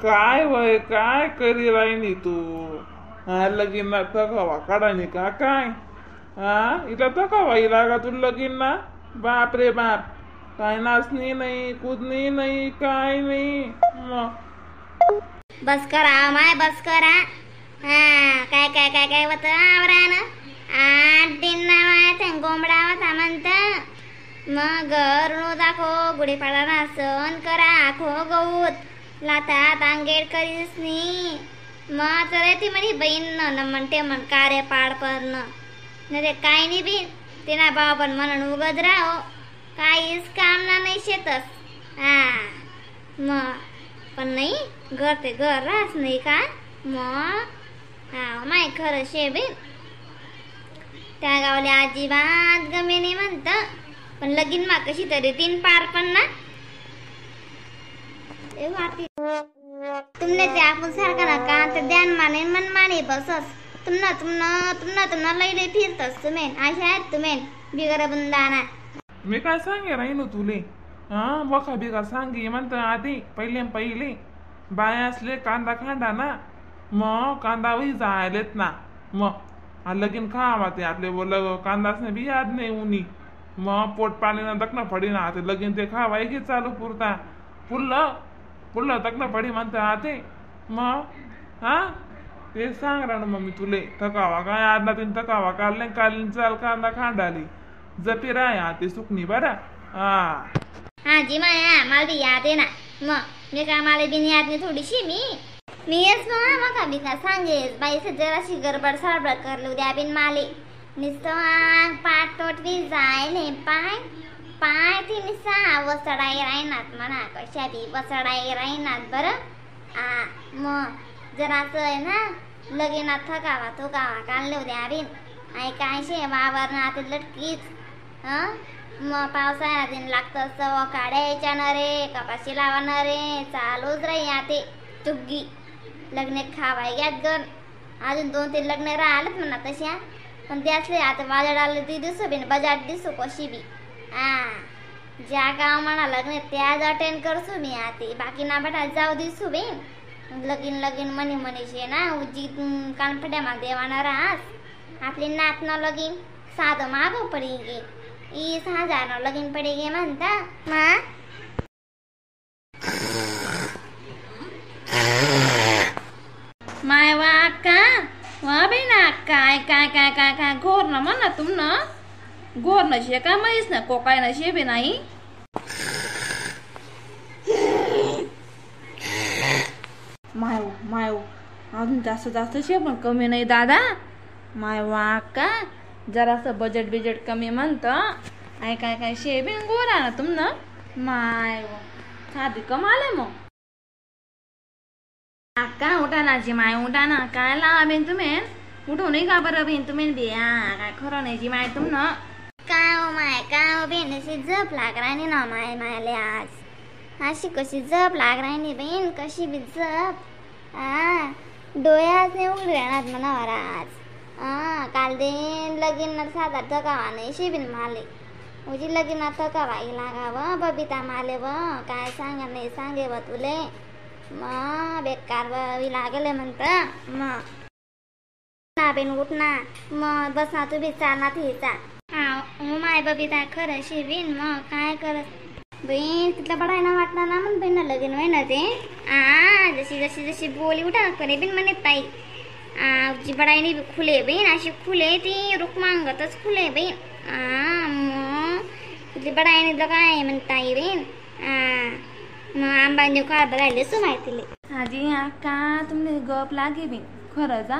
काय वय काय करी राहिनी तू? हा लगीन थकावा काढानी का काय? हा इथं थकावा इला का तू लगीन ना? बाप रे बाप, काय नाचणी नाही कुदणी नाही काय नाही. मग बस करा माय बस करा. हा काय काय काय काय होतं आवरानं 8 दिन माय ते गोंबडा होता म्हणत. मग ऋणू दाखव गुढीपाडा सण करा आखो गौत लाता तांगेड करीस नी. मग तर ती म्हणी बहीण न म्हणते म्हण कार्य पाड परण नाही रे काय नाही बी तिना बाबा पण म्हणून उगत राहो काहीच काम ना नाही शेतस. हा मग पण नाही घर ते घर राहत नाही का मग. हा माय खरं शे बी त्या गावले अजिबात गमे नाही म्हणत. पण लगीन मा कशी तरी तीन पार पण ना तुमने ते आपण सारखा ना का तर ध्यान माने मन माने बसस तुमना तुमना तुमना तुमना लई लई फिरतस तुम्ही अशा आहेत तुम्ही बिगर बंदाना. मी काय सांगे राहिनो तुले? हा बखा बिगा सांगे म्हणतं आधी पहिले पहिले बाया असले कांदा खांडा ना मग कांदा वही जायलेत ना मग लगीन खावा ते आपले बोल कांदाच नाही बी याद नाही उनी मग पोट पाणी ना दखना पडी ना ते लगीन ते खावाय की चालू पुरता पुरलं पुरलं तकना पडी म्हणतं आते मग. हा ते सांग राहणं मग मी तुले थकावा काय आदला तीन थकावा काढले कालीन चाल कांदा खांडाली जपी राय ते सुकणी बरं. हा हा जी माया मला बी याद आहे ना मग मी काय मला बी याद नाही थोडीशी मी मी येस मग मका बिका सांगेस बाई जराशी गडबड साडबड करली उद्या बिन माले नुसतं पाठ तोट बी जायले पाय पाय ती निसा वसडाई राहणार म्हणा कशा बी वसडाई राहणार बरं. आ मग जरासं आहे ना लगीनात थकावा थुकावा काढले उद्या बिन आणि काय शे वावर ना ते लटकीच. हं मग पावसाळ्यात दिन लागतं सव काढायच्या न रे कपाशी लावा न रे चालूच राही आते चुग्गी लग्न खावाय घ्यात गण अजून 2-3 लग्न राहिलत म्हणा तशा पण ते असले आता बाजार आले ती दिसू बी बाजार दिसू कशी बी. हा ज्या गाव म्हणा लग्न त्याच अटेंड करसू मी आते बाकी ना बेटा जाऊ दिसू बी लगीन लगीन म्हणे म्हणे शे ना उजी कानफट्या मा देवाना रास आपली नात न लगीन साधं मागं पडी गे 20,000 न लगीन पडी गे म्हणता मा. माय वा अक्का वा बे ना काय काय काय काय काय घोर ना म्हणा तुम ना घोर न शे का माहीस ना कोकाय ना शे बी नाही. माय माय अजून जास्त जास्त शे पण कमी नाही दादा. माय वा अक्का जरासं बजेट बिजेट कमी म्हणतं आणि काय काय शे बी गोरा ना तुम ना माय साधी कमाल मग. अक्का उठा ना जी my उठा ना काय लावा बेन तुम्ही उठू नाही का बरं बेन तुम्ही बिया काय खरं नाही जी my तुम ना. काय हो माय काय हो बेन अशी झोप लाग राहिली ना माय मायले आज अशी कशी झोप लाग राहिली बेन कशी बी झोप आ डोळ्याच नाही उघडे राहणार म्हणावर आज. हा काल दिन लगीन साधा थकावा नाही शिबिन माले उजी लगीन थकावा लागावं बबिता माले व काय सांगा नाही सांगे व तुले मग बेकार बी लागले म्हणत मग ना बेन उठ ना मग बस ना तू बी चाल ना थिचा. हा माय बबिता खरं शिबिन मग काय करत बहीण तिथलं बडायना वाटणार ना म्हण बहीण लगीन होय ना ते आ जशी जशी जशी बोली उठा करे बिन म्हणे ताई आ जी बडाईनी बी खुले बहीण अशी खुले ती रुक्मांगतच खुले बहीण. आ मग तिथली बडाईनी तर काय म्हणताई बहीण आ मग आंबांनी काय बघायला सु माहिती. हाजी अक्का तुमने गप लागे बी खरंच हा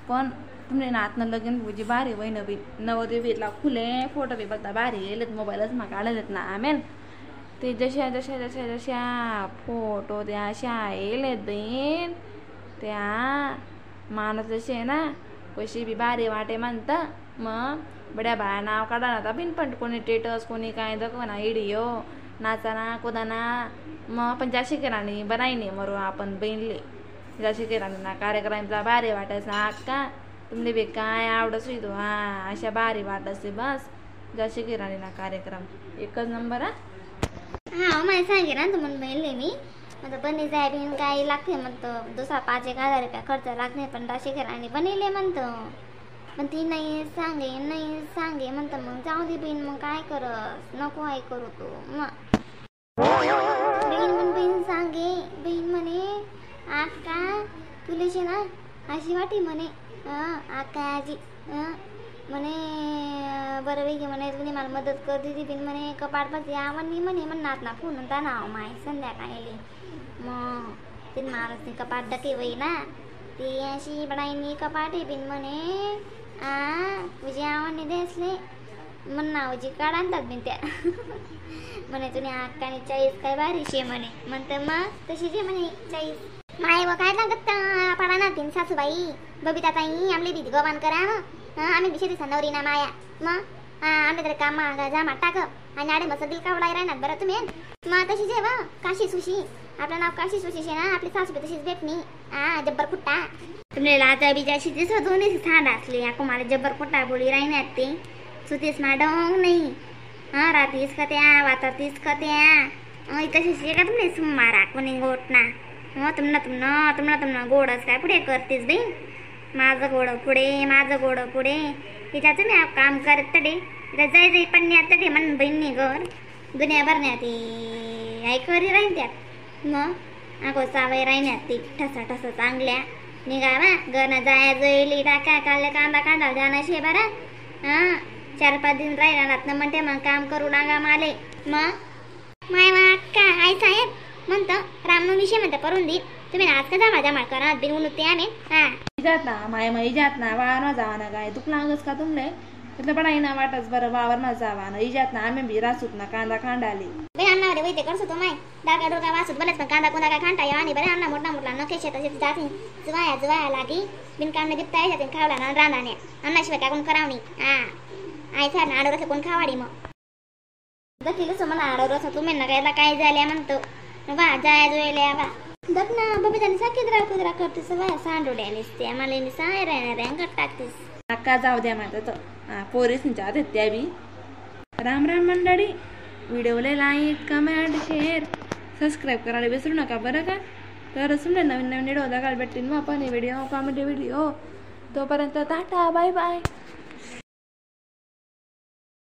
पण तुमने नातनं लगीन भुजी भारी वय बी नवदेव इतला खुले फोटो बी बघता भारी येलेत मोबाईलच म्हाका काडलेत ना आमेन ते जशा जशा जशा जशा फोटो त्या अशा येलेत बीन त्या माणूस जसे ना कशी बी भारी वाटे म्हणता मग बड्या बाया नाव काढा ना बिन पण कोणी टेटस कोणी काय दाखव ना इडिओ नाचाना कुदाना मग पण जाशी केराणी बनाई नाही मरू आपण बहिणले जाशी केराणी ना कार्यक्रमचा भारी वाटायचा अक्का तुमले बी काय आवडत तो हा अशा भारी वाटत बस जाशी केराणी ना कार्यक्रम एकच नंबर. हा हा माय सांगे ना तुम्हाला बहिणले मी म्हणतं बनी जाय बिन काही लागते म्हणतो दुसरा 5-1 हजार रुपया खर्च लागते, पण राशी आणि बनिले म्हणतो. पण ती नाही सांगे, नाही सांगे म्हणतं. मग जाऊ दे बहीण, मग काय करस, नको आहे करू तू. मग बहीण म्हण, बहीण सांगे, बहीण म्हणे आका तुलेशी ना अशी वाटी म्हणे, आका आजी म्हणे बरं पैकी म्हणे तुम्ही मला मदत कर दिदी बिन म्हणे कपाट पाच यावं म्हणे म्हणणार ना फोन नाव माय संध्याकाळी. मग ते मारस कपाट डके वही ना ती अशी बडाईनी कपाटे बिन म्हणे आ तुझी आवडणी देसले म्हण नावजी काढ आणतात बिन त्या म्हणे. तुम्ही अक्काने चाळीस काय भारी शे म्हणे म्हणतं. मग तशी जे म्हणे 40 माय व काय लागत पाडा ना तीन सासूबाई बबिता ताई आमले बी गवान करा. मग आम्ही बी शेती नवरी ना माया. मग आमच्या तरी काम जामा टाक आणि आडे मग सगळी कावडाय राहणार बरं तुम्ही. मग तशी जे वा काशी सुशी आपलं नाव काशी सुशी शे ना, आपली सासूबाई तशीच भेटणी आ जब्बर कुट्टा. तुम्ही लाजा बिजा शितीस दोन्ही थांड असली या कुमाला जब्बर कुट्टा बोली राहणार ते सुतीस मा डोंग नाही. हा रातीस का त्या वातातीस का त्या तशीच का तुम्ही सुमारा कोणी गोट ना हो तुमनं तुमनं तुमनं तुमनं गोडच काय पुढे करतेस बाई. माझं गोडं पुढे, माझं गोडं पुढे तिच्या तुम्ही काम करत तडे तिला जाई जाई पन्न्या तडे म्हण बहिणी घर दुनिया भरण्यात ती ऐकरी राहीन त्यात. मग अगो सावय राहिण्यात ती ठसा ठसा चांगल्या निघावा गण जाया जोईली टाका काल कांदा कांदा जाणं शे बरं. हां 4-5 दिन राहिला ना म्हणते मग काम करू लागा माले. मग माय मा अक्का आई साहेब म्हणतं रामनवमी म्हणतं करून देईन तुम्ही आज का जमा जमा करा बिन ते आम्ही. हा जात ना माय मग जात ना वावर मा जावा ना काय दुख लागस का तुमले तिथलं पण ना वाटच बरं वावर मा जावा ना इजात ना आम्ही बी रासूत ना कांदा खांडाली. बाई अन्ना रे वैते करसो तो माय डाका डोका वासुत बलेच पण कांदा कोणा काय खांटा यावा नाही बरं. अन्ना मोठा मोठा नखे शेत शेत जातीन जुवाया जुवाया लागी बिन काम दिपता जातीन खावला ना रांधाने अन्नाशिवाय काय कोण करावणी. हा आई सार ना आडवरस कोण खावाडी. मग दखी मला आडवरस तुम्ही ना काय काय झाल्या म्हणतो वा जाय जोयल्या वा दख ना बबिताने सारखी कुदरा करतेस वा सांडोड्या निसते आम्हाला निसाय राहणार अंगात टाकतेस. अक्का जाऊ द्या माझं तर पोरीस जात त्या बी. राम राम मंडळी, व्हिडिओला like comment share subscribe करायला विसरू नका बरं का. तर सुमने नवीन नवीन व्हिडिओ बघायला भेटतील मग आपण video comedy video. तोपर्यंत tata bye bye.